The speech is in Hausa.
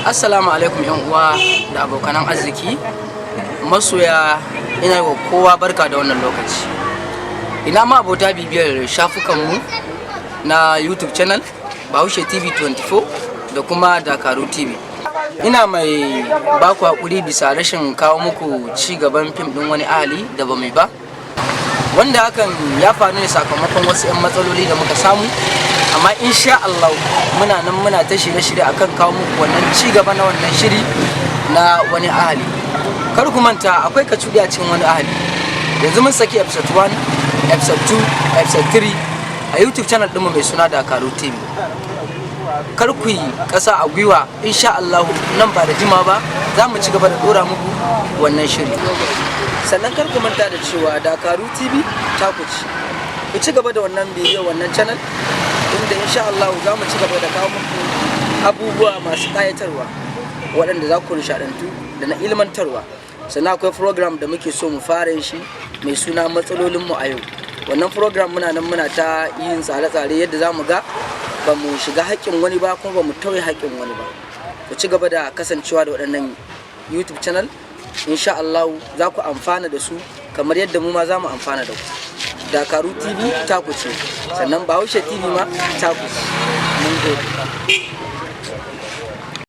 Assalamu alaikum yan uwa da abokanan arziki, masoya. Ina yi wa kowa barka da wannan lokaci. Ina ma abota bibiyar shafukanmu na YouTube channel Bahaushe TV 24 da kuma Dakaru TV. Ina mai baku hakuri bisa rashin kawo muku ci gaban fim din Wani Ahali da ba mai ba, wanda hakan ya faru ne sakamakon wasu 'yan matsaloli da muka samu. Amma insha Allah muna nan muna ta shirye-shirye akan kawo muku wannan ci gaba na wannan shiri na Wani Ahali. Kar ku manta, akwai kacudi a cikin Wani Ahali. Yanzu mun saki episode 1, episode 2, episode 3 a YouTube channel ɗinmu mai suna Dakaru TV. Kar ku yi ƙasa a gwiwa, insha Allah nan ba da jima ba za mu ci gaba da ɗora muku wannan shiri. Sannan kar ku manta da cewa Dakaru TV ta ku ci, ku ci gaba da wannan bibiyar wannan channel, inda insha Allah za mu ci gaba da kawo muku abubuwa masu ƙayatarwa waɗanda za ku nishaɗantu da na ilmantarwa. Sannan akwai program da muke so mu fara yin shi mai suna Matsalolinmu a Yau. Wannan program muna nan muna ta yin tsare-tsare yadda za mu ga ba mu shiga haƙƙin wani ba, kuma ba mu tauye haƙƙin wani ba. Ku ci gaba da kasancewa da waɗannan YouTube channel. Insha Allah za ku amfana da su kamar yadda mu ma za mu amfana da ku. Dakaru TV ta ku ce, sannan Bahaushe TV ma ta ku ce. Mun gode.